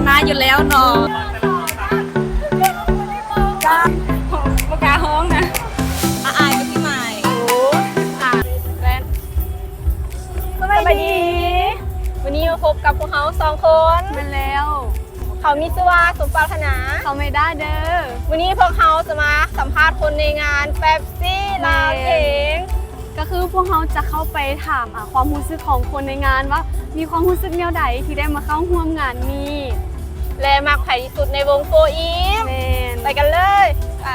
ນາຢູ່ແລ້ວເນາະ. ບໍ່ກ້າຮ້ອງນະ. ອາອາຍກໍຊິໝາຍ. ສະບາຍດີ. ມື້ນີ້ມາພົບກັບພວກເຮົາສອງຄົນ. ແມ່ນແລ້ວ. ເຂົາມີຊື່ວ່າ ສົມປາດຖະໜາ. ເຂົາໄມດ້າເດີ. ມື້ນີ້ພວກເຮົາຈະມາສຳພາດຄົນໃນງານເປັບຊີລາວເອງ. ກໍຄືພວກເຮົາຈະເຂົ້າໄປຖາມ ອາ ຄວາມຮູ້ສຶກຂອງຄົນໃນງານວ່າ ມີຄວາມຮູ້ສຶກແນວໃດທີ່ໄດ້ມາເຂົ້າຮ່ວມງານນີ້ ແລະ ມັກໃຜທີ່ສຸດໃນວົງໂຟອີຟ. ແມ່ນ. ໄປກັນເລີຍ. ໄປ.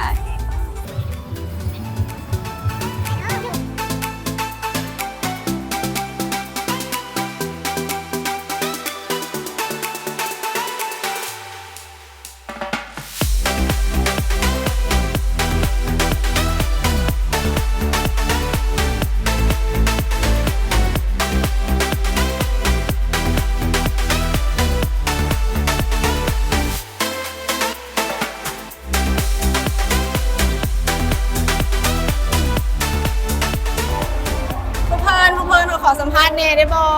ພວກເພິ່ນ ພວກເພິ່ນ ຂໍສຳພາດແດ່ໄດ້ບໍ່?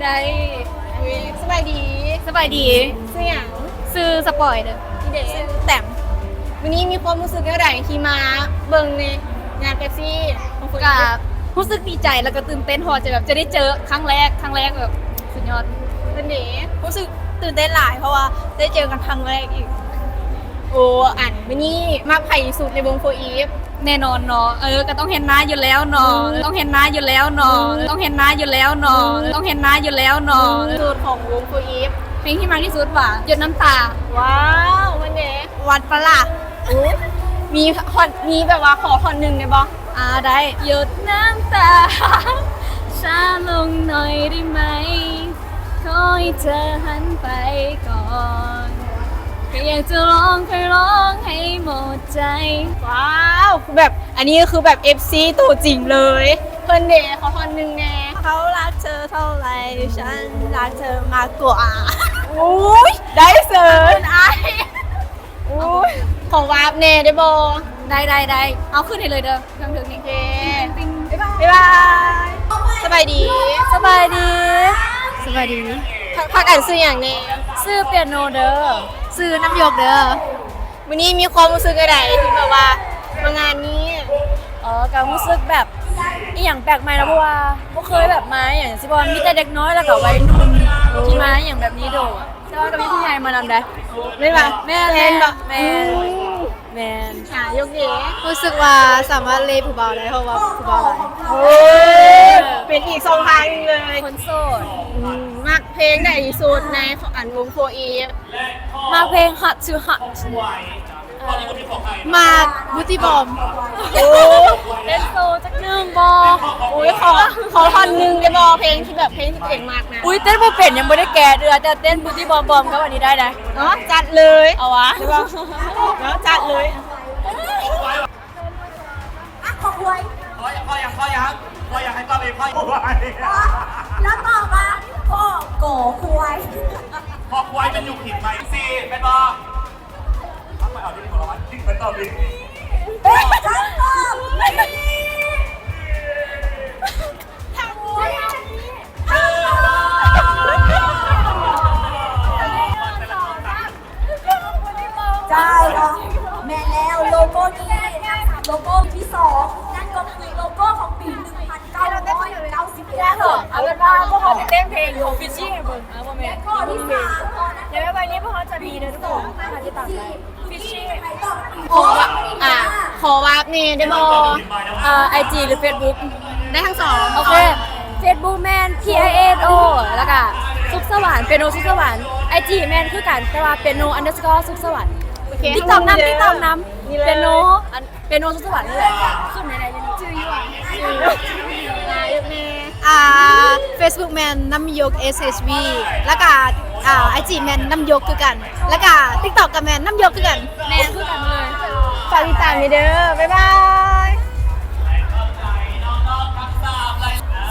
ໄດ້. ອຸ້ຍ ສະບາຍດີ. ສະບາຍດີ. ຊື່ຫຍັງ? ຊື່ສະປອຍເດີ. ນີ້ເດ? ຊື່ແຕມ. ມື້ນີ້ມີຄວາມຮູ້ສຶກແນວໃດທີ່ມາເບິ່ງໃນງານເປັບຊີຂອງເພິ່ນ? ກະຮູ້ສຶກດີໃຈ ແລ້ວກໍຕື່ນເຕັ້ນ ເພາະວ່າຈະແບບ ຈະໄດ້ເຈີຄັ້ງແລກ ຄັ້ງແລກແບບສຸດຍອດ. ເພິ່ນເດ? ຮູ້ສຶກຕື່ນເຕັ້ນຫຼາຍ ເພາະວ່າໄດ້ເຈີກັນຄັ້ງແລກອີກ. ໂອ້ ອັນ ມື້ນີ້ມັກໃຜທີ່ສຸດໃນວົງໂຟອີຟ? ແນ່ນອນເນາະ ເອີ ກໍຕ້ອງເຫັນໜ້າຢູ່ແລ້ວເນາະ ອືມ ຕ້ອງເຫັນໜ້າຢູ່ແລ້ວເນາະ ອືມ ຕ້ອງເຫັນໜ້າຢູ່ແລ້ວເນາະ ອືມ ຕ້ອງເຫັນໜ້າຢູ່ແລ້ວເນາະ ອືມ ສຸດຂອງວົງໂຟອີຟ. ເພງທີ່ມັກທີ່ສຸດຫວາ? ຢົດນ້ຳຕາ. ວ້າວ ມັນເດ? ວັດປະລະ? ໂອ້ ມີທ່ອນ ມີແບບວ່າຂໍທ່ອນໜຶ່ງໄດ້ບໍ່? ອາ ໄດ້. ວ້າວ ແບບ ອັນນີ້ຄືແບບເອັຟຊີຕົວຈິງເລີຍ. ເພິ່ນເດ ຂໍທ່ອນໜຶ່ງແດ່. ໂອ້ຍ ໄດ້ເສີຍ. ຂໍວາບແດ່ໄດ້ບໍ່? ໄດ້ໆໆ ເອົາຂຶ້ນໃຫ້ເລີຍເດີ. ເຄື່ອງເທິງນີ້ ໂອເຄ ບາຍບາຍ. ສະບາຍດີ. ສະບາຍດີ. ສະບາຍດີ. ພາ ພາກັນຊື່ຫຍັງແດ່? ຊື່ປຽໂນເດີ. ຊື່ນ້ຳຢົກເດີ. ມື້ນີ້ມີຄວາມຮູ້ສຶກແນວໃດທີ່ແບບວ່າມາງານນີ້? ອໍ ກໍຮູ້ສຶກແບບອີ່ຫຍັງແປກໃໝ່ເນາະ ເພາະວ່າບໍ່ເຄີຍແບບມາອີ່ຫຍັງຊີ້ ເພາະວ່າມີແຕ່ເດັກນ້ອຍ ແລ້ວກໍໄວໜຸ່ມທີ່ມາອີ່ຫຍັງແບບນີ້ໂດດ. ແຕ່ວ່າກໍມີຜູ້ໃຫຍ່ມານຳໄດ໋. ແມ່ນບໍ່? ແມ່ນ ແມ່ນ ແມ່ນ ແມ່ນ. ອ່າ ຍົກເດ. ຮູ້ສຶກວ່າສາມາດເລຜູ້ບ່າວໄດ້ ເພາະວ່າຜູ້ບ່າວຫຼາຍ. ໂອ້ຍ ເປັນອີກຊ່ອງທາງໜຶ່ງເລີຍ. ຄົນໂສດ. ອືມ ມັກເພງໃດທີ່ສຸດໃນ ອັນ ວົງໂຟອີຟ? ມັກເພງ Hot to Hot. ມັກ Booty Bomb. ໂອ້ ເຕັ້ນໂຊຈັກໜຶ່ງບໍ່? ໂອ້ຍ ຂໍ ຂໍທ່ອນໜຶ່ງໄດ້ບໍ່? ເພງທີ່ແບບ ເພງທີ່ຕົວເອງມັກນະ. ອຸ້ຍ ເຕັ້ນບໍ່ເປັນ ຍັງບໍ່ໄດ້ແກະເທື່ອ ແຕ່ເຕັ້ນ Booty Bomb Bomb ກັບອັນນີ້ໄດ້ນະ. ເນາະ ຈັດເລີຍ. ເອົາວະ ເນາະ ຈັດເລີຍ. ອ່ະ ຂໍຄວາຍ. ຂໍຫຍັງ ຂໍຫຍັງ ຂໍຫຍັງ ຂໍຫຍັງ ໃຫ້ຕອບເອງ ຂໍຄວາຍ. ແລ້ວຕອບວ່າ ຂໍ ຂໍຄວາຍ. ຂໍຄວາຍ ແມ່ນຍຸກຫິນໄໝ? ສີ່ ແມ່ນບໍ່? ເອົາໄປເອົາທີ່ນີ້ ຂໍລາງວັນ ເພິ່ນຕອບດີ. ເອີ ເພິ່ນຕອບດີ. ໃຊ່ ແມ່ນແລ້ວ ໂລໂກ້ນີ້ ທັງສາມໂລໂກ້ທີສອງ ນັ້ນກໍຄືໂລໂກ້ຂອງປີໜຶ່ງພັນເກົ້າຮ້ອຍເກົ້າສິບເອັດ. ເອົາເປັນວ່າພວກເຮົາຈະເຕັ້ນເພງຂອງ Fishy ໃຫ້ເບິ່ງ. ເອົາ ບໍ່ແມ່ນ ແລະ ຂໍ້ທີສາມ ຂໍ້ນັ້ນ ແລ້ວໄວໆນີ້ພວກເຮົາຈະມີເດີທຸກຄົນ ຕິດຕາມໄດ້. ຂໍ ອ່າ ຂໍວາບແດ່ໄດ້ບໍ່? ເອີ ໄອຈີ ຫຼື ເຟສບຸກ? ໄດ້ທັງສອງ. ໂອເຄ ເຟສບຸກແມ່ນ ພີ ໄອ ເອສ ໂອ ແລ້ວກະ ສຸກສະຫວັນ ເປຍໂນ ສຸກສະຫວັນ. ໄອຈີ ແມ່ນຄືກັນ ແຕ່ວ່າ ເປຍໂນ ອັນເດີສະກໍ ສຸກສະຫວັນ. ໂອເຄ ຕິກຕັອກນຳ ຕິກຕັອກນຳ ເປັນໂນ ອັນ ເປັນໂນ ສຸກສະຫວັນນີ້ແຫຼະ ຂຶ້ນໃນໃດຢູ່ນີ້ ຈື່ຢູ່ຫວາ? ອ່າ ເຟສບຸກແມ່ນນ້ຳຢົກ ເອສ ເອສ ວີ ແລ້ວກະ ອ່າ ໄອຈີ ແມ່ນນ້ຳຢົກຄືກັນ ແລ້ວກະຕິກຕັອກກະແມ່ນນ້ຳຢົກຄືກັນ. ແມ່ນຄືກັນເລີຍ. ຝາກຕິດຕາມແດ່ເດີ. ບາຍບາຍ.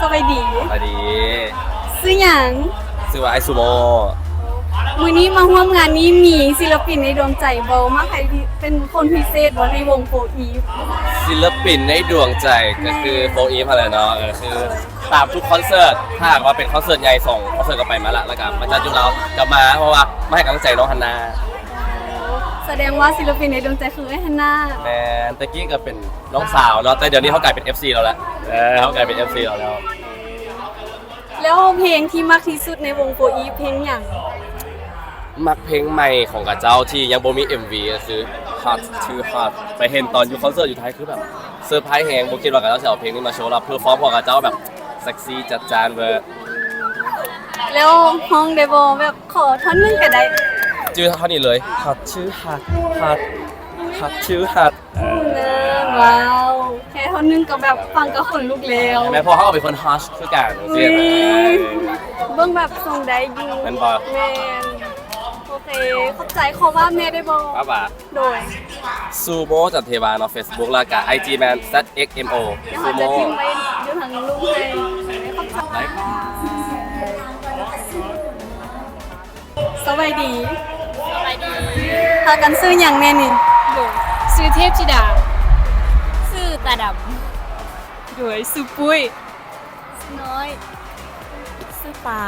ສະບາຍດີ. ສະບາຍດີ. ຊື່ຫຍັງ? ຊື່ວ່າ ໄອຊູໂມ. ມື້ນີ້ມາຮ່ວມງານນີ້ ມີສິລະປິນໃນດວງໃຈບໍ່? ມັກໃຜເປັນຄົນພິເສດບໍ່ໃນວົງໂຟອີຟ? ສິນລະປິນໃນດວງໃຈກໍຄືໂຟອີຟຫັ້ນແຫຼະເນາະ ເອີ ຄືຕາມທຸກຄອນເສີດ ຖ້າຫາກວ່າເປັນຄອນເສີດໃຫຍ່ ສອງຄອນເສີດກໍໄປມາລະ ແລ້ວກໍມາຈັດຢູ່ລາວ ກໍມາ ເພາະວ່າມາໃຫ້ກຳລັງໃຈນ້ອງຮັນນາ. ສະແດງວ່າສິນລະປິນໃນດວງໃຈຄືເອື້ອຍຮັນນາ. ແມ່ນ ແຕ່ກີ້ກໍເປັນນ້ອງສາວເນາະ ແຕ່ດຽວນີ້ເຮົາກາຍເປັນເອັຟຊີລາວແລ້ວ ເອີ ເຮົາກາຍເປັນເອັຟຊີລາວແລ້ວ. ແລ້ວເພງທີ່ມັກທີ່ສຸດໃນວົງໂຟອີຟເພງຫຍັງ? ມັກເພງໃໝ່ຂອງເຂົາເຈົ້າທີ່ຍັງບໍ່ມີເອັມວີ ກໍຄື Hot Too Hot ໄປເຫັນຕອນຢູ່ຄອນເສີດຢູ່ໄທ ຄືແບບເຊີໄພຣສ໌ແຮງ ບໍ່ຄິດວ່າເຂົາເຈົ້າຊິເອົາເພງນີ້ມາໂຊ ແລ້ວເພີຟອມຂອງເຂົາເຈົ້າແບບເຊັກຊີຈັດຈ້ານເວີ. ແລ້ວຮ້ອງໄດ້ບໍ່? ແບບຂໍທ່ອນໜຶ່ງກໍໄດ້. ຈື່ເທົ່ານີ້ເລີຍ Hot Too Hot Hot Hot Too Hot. ເອີ ວ້າວ ແຄ່ທ່ອນໜຶ່ງກໍແບບຟັງກໍຂົນລຸກແລ້ວ. ແມ່ນ ເພາະເຮົາກໍເປັນຄົນ Hot ຄືກັນ. ເບິ່ງແບບຊົງໄດ້ຢູ່. ແມ່ນບໍ່? ແມ່ນ. ໂອເຄ ຂອບໃຈ. ຂໍວ່າແມ່ໄດ້ບໍ່? ວ່າ ໂດຍ ຊູໂມ ຈັນເທວາເນາະ ເຟສບຸກ ແລ້ວກະໄອຈີແມ່ນ ແຊັດເອັກເອັມໂອ ຊູໂມ. ດຽວເຮົາຈະຖິ້ມໄວ້ຢູ່ທາງລຸ່ມໃຫ້. ຂອບໃຈ. ສະບາຍດີ. ສະບາຍດີ. ພາກັນຊື່ຫຍັງແນ່ນີ້? ໂດຍ ຊື່ເທບທິດາ. ຊື່ຕາດຳ. ໂດຍ ຊື່ປຸ້ຍ. ຊື່ນ້ອຍ. ຊື່ປາ.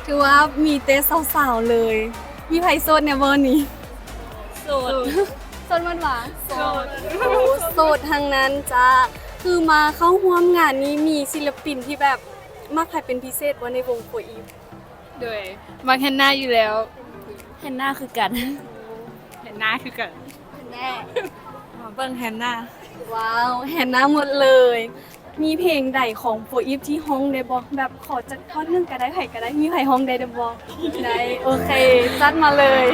ຖືວ່າມີແຕ່ສາວໆເລີຍ. ມີໃຜໂສດແນ່ບໍ່ນີ້? ໂສດ. ໂສດໝົດຫວາ? ໂສດ. ໂອ້ ໂສດທັງນັ້ນຈ້າ. ຄືມາເຂົ້າຮ່ວມງານນີ້ ມີສິນລະປິນທີ່ແບບມັກໃຜເປັນພິເສດບໍ່ໃນວົງໂຟອີຟ? ໂດຍ ມັກແຮນນາຢູ່ແລ້ວ. ແຮນນາຄືກັນ. ແຮນນາຄືກັນ. ແຮນນາ. ມາເບິ່ງແຮນນາ. ວ້າວ ແຮນນາໝົດເລີຍ. ມີເພງໃດຂອງໂຟອີຟທີ່ຮ້ອງໄດ້ບໍ່? ແບບຂໍຈັກທ່ອນໜຶ່ງກໍໄດ້ ໃຜກໍໄດ້. ມີໃຜຮ້ອງໄດ້ ໄດ້ບໍ່? ໄດ້. ໂອເຄ ຈັດມາເລີຍ.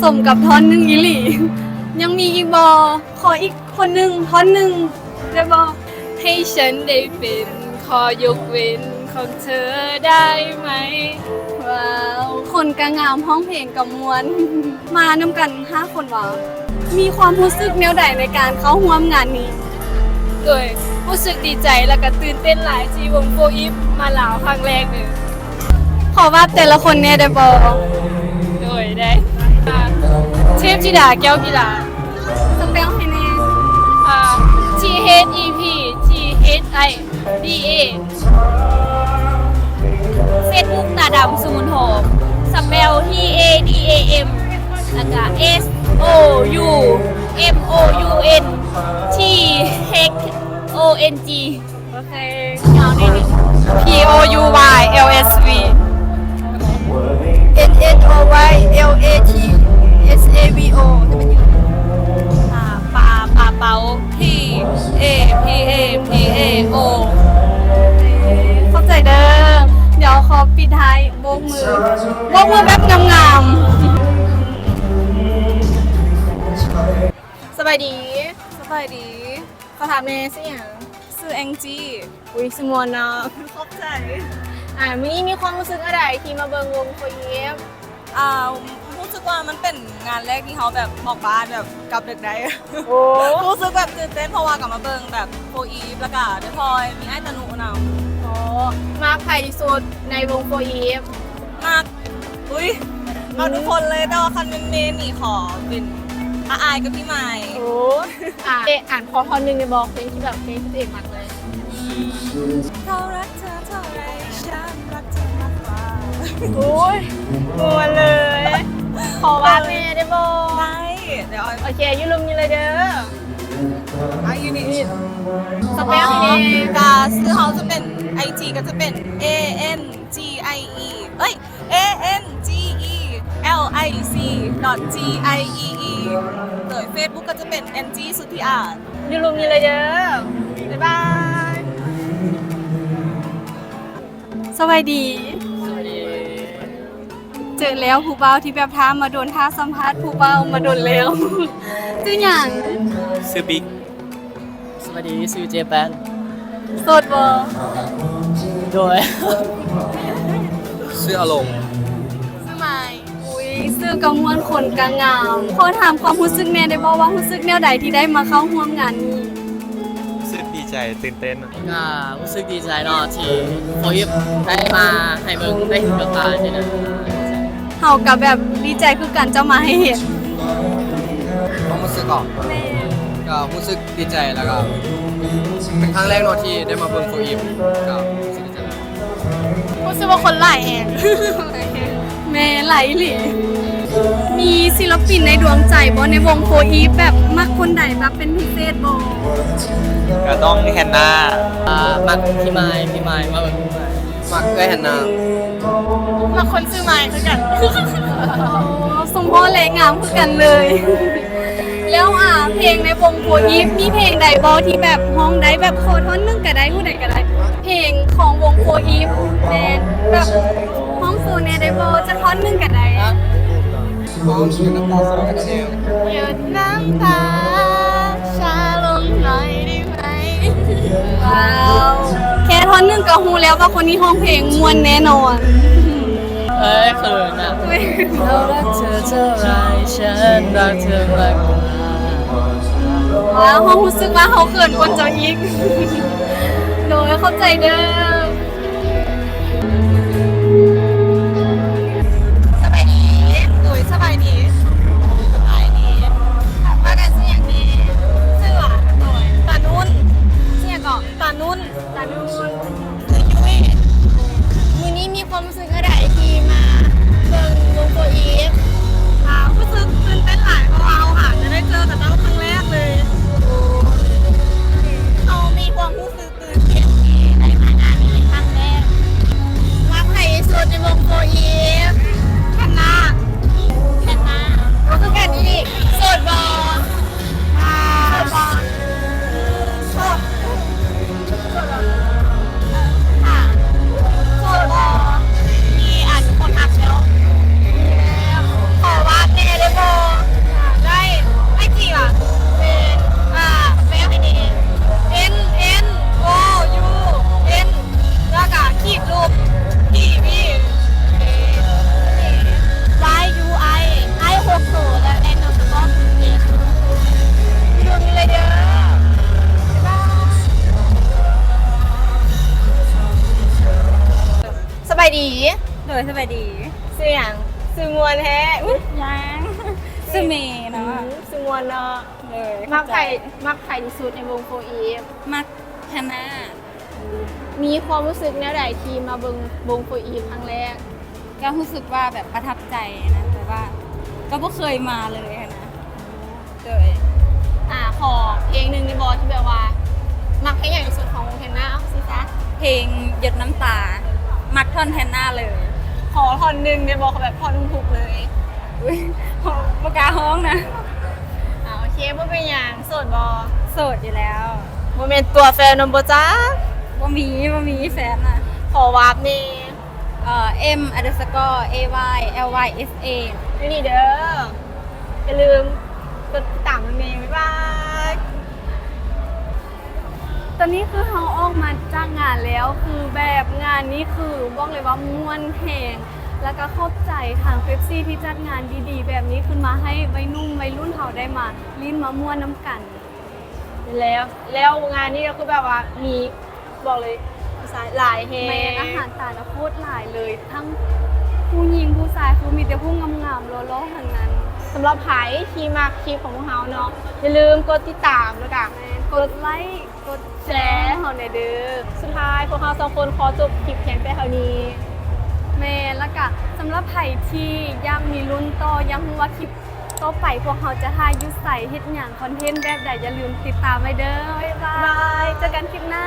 ສົມກັບທ່ອນໜຶ່ງອີ່ຫຼີ. ຍັງມີອີກບໍ່? ຂໍອີກຄົນໜຶ່ງ ທ່ອນໜຶ່ງໄດ້ບໍ່? ວ້າວ ຄົນກໍງາມ ຮ້ອງເພງກໍມ່ວນ. ມານຳກັນຫ້າຄົນຫວາ? ມີຄວາມຮູ້ສຶກແນວໃດໃນການເຂົ້າຮ່ວມງານນີ້? ໂດຍ ຮູ້ສຶກດີໃຈ ແລ້ວກໍຕື່ນເຕັ້ນຫຼາຍທີ່ວົງໂຟອີຟມາລາວຄັ້ງແລກເລີຍ. ຂໍວາບແຕ່ລະຄົນແດ່ໄດ້ບໍ່? ໂດຍ ໄດ້. ເທບທິດາ ແກ້ວພິລາ. ສະເປວໃຫ້ແນ່. ອາ T H E P T H I D A. ເຟສບຸກ ຕາດຳ ສະໝຸນຫອມ. ສະເປວ T A D A M ແລ້ວກະ S O U M O U N T H O N G. ໂອເຄ ຍາວໜ້ອຍໜຶ່ງ. P O U Y L S V. N N O Y L A T S A V O. ອາ ປາ ປາເປົາ P A P A P A O. ຂອບໃຈເດີ. ດຽວຂໍປິດທ້າຍໂບກມື ໂບກມືແບບງາມໆ. ສະບາຍດີ. ສະບາຍດີ. ຂໍຖາມແນ່ ຊື່ຫຍັງ? ຊື່ແອງຈີ. ອຸ້ຍ ຊື່ມ່ວນເນາະ. ຂອບໃຈ. ອາ ມື້ນີ້ມີຄວາມຮູ້ສຶກແນວໃດທີ່ມາເບິ່ງວົງໂຟອີຟ? ອາ ຮູ້ສຶກວ່າມັນເປັນງານແລກທີ່ເຮົາແບບອອກບ້ານແບບກັບດຶກໄດ້. ໂອ້ ຮູ້ສຶກແບບຕື່ນເຕັ້ນ ເພາະວ່າກໍມາເບິ່ງແບບໂຟອີຟ ແລ້ວກໍເດທອຍ ມີອ້າຍຕານຸນຳ. ໂອ້ ມັກໃຜທີ່ສຸດໃນວົງໂຟອີຟ? ມັກ ອຸ້ຍ ມັກທຸກຄົນເລີຍ ແຕ່ວ່າຄັນເປັນເມນນີ້ ຂໍເປັນອ້າຍກັບພີ່ໃໝ່. ໂອ້ ອາ ເອ ອັນ ຂໍທ່ອນໜຶ່ງໄດ້ບໍ່? ເພງທີ່ແບບ ເພງທີ່ຕົວເອງມັກເລີຍ. ເທົ່າລັກເທື່ອເທົ່າໃດ ສັນລັກເທື່ອມາກກວ່າ. ໂອ້ຍ ມ່ວນເລີຍ. ຂໍວາດແນ່ໄດ້ບໍ່? ໄດ້. ດຽວ ໂອເຄ ຢູ່ລຸ່ມນີ້ເລີຍເດີ. ອາ ຢູ່ນີ້. ສະເປວໃຫ້ແນ່. ກະຊື່ເຮົາຈະເປັນ ໄອຈີ ກໍຈະເປັນ A N G I E ເອີຍ A N G E L I C dot G I E E ໂດຍ ເຟສບຸກກໍຈະເປັນ ແອນຈີ ສຸທິອາດ. ຢູ່ລຸ່ມນີ້ເລີຍເດີ. ບາຍບາຍ. ສະບາຍດີ. ເຈີແລ້ວຜູ້ບ່າວທີ່ແບບຖ້າມາດົນ ຖ້າສຳພາດຜູ້ບ່າວມາດົນແລ້ວ. ຊື່ຫຍັງ? ຊື່ບິກ. ສະບາຍດີ ຊື່ເຈແປນ. ໂສດບໍ່? ໂດຍ. ຊື່ອາລົງ. ຊື່ມາຍ. ອຸ້ຍ ຊື່ກໍມ່ວນ ຄົນກໍງາມ. ຂໍຖາມຄວາມຮູ້ສຶກແນ່ໄດ້ບໍ່ວ່າ ຮູ້ສຶກແນວໃດທີ່ໄດ້ມາເຂົ້າຮ່ວມງານນີ້? ຮູ້ສຶກດີໃຈ ຕື່ນເຕັ້ນ. ກໍຮູ້ສຶກດີໃຈເນາະ ທີ່ໂຟອີຟໄດ້ມາໃຫ້ເບິ່ງ ໄດ້ເຫັນກັບຕານີ້ນະ. ເຮົາກໍແບບດີໃຈຄືກັນເຈົ້າມາໃຫ້ເຫັນ. ຄວາມຮູ້ສຶກເຫາະ? ແມ່ນ. ກໍຮູ້ສຶກດີໃຈ ແລ້ວກໍເປັນຄັ້ງແລກເນາະທີ່ໄດ້ມາເບິ່ງໂຟອີຟ ກໍຮູ້ສຶກດີໃຈ. ຮູ້ສຶກວ່າຄົນຫຼາຍແຮງ. ແມ່ນ ຫຼາຍອີ່ຫຼີ. ມີສິລະປິນໃນດວງໃຈບໍ່ ໃນວົງໂຟອີຟ ແບບມັກຄົນໃດແບບເປັນພິເສດບໍ່? ກໍຕ້ອງແຮນນາ. ອ່າ ມັກພີ່ມາຍ ພີ່ມາຍ ມາເບິ່ງພີ່ມາຍ. ມັກເອື້ອຍແຮນນາ. ມັກຄົນຊື່ມາຍຄືກັນ. ສົມພໍ້ແລະງາມຄືກັນເລີຍ. ແລ້ວ ອ່າ ເພງໃນວົງໂຟອີຟ ມີເພງໃດບໍ່ທີ່ແບບຮ້ອງໄດ້ ແບບຂໍທ່ອນໜຶ່ງກໍໄດ້ ຜູ້ໃດກໍໄດ້ ເພງຂອງວົງໂຟອີຟ. ແມ່ນ ແບບຮ້ອງໂຊແດ່ໄດ້ບໍ່ ຈັກທ່ອນໜຶ່ງກໍໄດ້. ຫຍົດນ້ຳຕາ ຊ້າລົງໜ້ອຍໄດ້ໄໝ? ວ້າວ ແຄ່ທ່ອນໜຶ່ງກໍຮູ້ແລ້ວວ່າຄົນນີ້ຮ້ອງເພງມ່ວນແນ່ນອນ. ເອີຍ ເຂີນອະ. ເຮົາຮັກເທີເທົ່າໃດ ເຖິງຮັກເທີມາກກວ່າ. ວ້າວ ເຮົາຮູ້ສຶກວ່າເຮົາເຂີນກວ່າເຈົ້າອີກ. ໂດຍ ເຂົ້າໃຈເດີ. ສະບາຍດີ. ໂດຍ ສະບາຍດີ. ສະບາຍດີ. ພາກັນຊື່ຫຍັງແດ່? ຊື່ຫວາ? ໂດຍ ຕານຸ່ນ. ຊື່ຫຍັງເກາະ? ຕານຸ່ນ. ຕານຸ່ນ. ຊື່ຍຸ້ຍ. ມື້ນີ້ມີຄວາມຮູ້ສຶກແນວໃດທີ່ມາເບິ່ງວົງໂຟອີຟ? ອ່າ ຮູ້ສຶກຕື່ນເຕັ້ນຫຼາຍ ເພາະວ່າເຮົາຫາຈະໄດ້ເຈີກັບເຈົ້າຄັ້ງແລກເລີຍ. ເຮົາມີຄວາມຮູ້ສຶກ ຕື່ນເຕັ້ນທີ່ໄດ້ມາງານນີ້ເປັນຄັ້ງແລກ. ມັກໃຜທີ່ສຸດໃນວົງໂຟອີຟ? ແຄນນາ. ແຄນນາ. ກໍຄືກັນອີກ. ໂສດບໍ່? ອ່າ ໂສດບໍ່? ໂສດ. ໂສດບໍ່? ມີອັນຄົນຮັກແລ້ວ. ຂໍວາບແດ່ໄດ້ບໍ່? ໄດ້. ໄອຈີຫວາ? ເປັນ ອ່າ ແປໃຫ້ແດ່. ເອັນ ເອັນ ໂອ ຢູ ເອັນ ແລ້ວກະຂີດລົບ ທີ ວີ ວາຍ ຢູ ໄອ ໄອ ຫົກໂຕ ແລະ ແອນ ອັນເດີສະກໍ ເຈັດ. ເບິ່ງເລີຍເດີ. ບາຍບາຍ. ສະບາຍດີ. ໂດຍ ສະບາຍດີ. ຊື່ຫຍັງ? ຊື່ມ່ວນແທ້. ອຸ້ຍ ຍັງ. ຊື່ເມເນາະ. ອືມ ຊື່ມ່ວນເນາະ. ໂດຍ ມັກໃຜ ເຂົ້າໃຈ. ມັກໃຜທີ່ສຸດໃນວົງໂຟອີຟ? ມັກແຮນນາ. ມີຄວາມຮູ້ສຶກແນວໃດທີ່ມາເບິ່ງວົງໂຟອີຟຄັ້ງແລກ? ກໍຮູ້ສຶກວ່າແບບປະທັບໃຈນະ ແບບວ່າກໍບໍ່ເຄີຍມາເລີຍຫັ້ນນະ. ໂດຍ ອ່າ ຂໍເພງໜຶ່ງໄດ້ບໍ່ ທີ່ແບບວ່າມັກເພງຫຍັງທີ່ສຸດຂອງວົງແຮນນາ? ເອົາຊີ້ຊະ ເພງຢົດນ້ຳຕາ. ມັກທ່ອນແຮນນາເລີຍ. ຂໍທ່ອນໜຶ່ງໄດ້ບໍ່ ແບບທ່ອນທຸກໆເລີຍ? ອຸ້ຍ ບໍ່ກ້າຮ້ອງນະ. ອ່າ ໂອເຄ ບໍ່ເປັນຫຍັງ. ໂສດບໍ່? ໂສດຢູ່ແລ້ວ. ບໍ່ແມ່ນຕົວະແຟນນຳບໍ່ຈັກ? ບໍ່ມີ ບໍ່ມີແຟນນະ. ຂໍວາບແດ່. ເອີ ເອັມ ອັນເດີສະກໍ ເອ ວາຍ ແອລ ວາຍ ເອສ ເອ ຢູ່ນີ້ເດີ. ຢ່າລືມກົດຕິດຕາມນຳແດ່. ບາຍບາຍ. ຕອນນີ້ຄືເຮົາອອກມາຈາກງານແລ້ວ ຄືແບບງານນີ້ຄືບອກເລີຍວ່າມ່ວນແຮງ ແລ້ວກໍຂອບໃຈທາງເປັບຊີທີ່ຈັດງານດີໆແບບນີ້ຂຶ້ນມາ ໃຫ້ໄວໜຸ່ມໄວລຸ້ນເຮົາໄດ້ມາຫຼິ້ນມາມ່ວນນຳກັນ. ແລ້ວ ແລ້ວງານນີ້ກໍຄືແບບວ່າມີ ບອກເລີຍ ຜູ້ຊາຍຫຼາຍແຮງ. ແມ່ນ ອາຫານຕານະໂຄດຫຼາຍເລີຍ ທັງຜູ້ຍິງຜູ້ຊາຍ ຄືມີແຕ່ຜູ້ງາມໆຫຼໍ່ໆທັງນັ້ນ. ສຳລັບໃຜທີ່ມັກຄລິບຂອງພວກເຮົາເນາະ ຢ່າລືມກົດຕິດຕາມ ແລ້ວກະ ແມ່ນ ກົດໄລ ກົດແຊ ໃຫ້ເຮົາແດ່ເດີ. ສຸດທ້າຍພວກເຮົາສອງຄົນຂໍຈົບຄລິບພຽງແຕ່ເທົ່ານີ້. ແມ່ນ ແລ້ວກະສຳລັບໃຜທີ່ຢາກມີລຸ້ນຕໍ່ ຢາກຮູ້ວ່າຄລິບ ຕໍ່ໄປພວກເຮົາຈະຖ່າຍຢູ່ໃສ ເຮັດຫຍັງ ຄອນເທັນແບບໃດ ຢ່າລືມຕິດຕາມໄວ້ເດີ. ບາຍບາຍ ເຈີກັນຄລິບໜ້າ.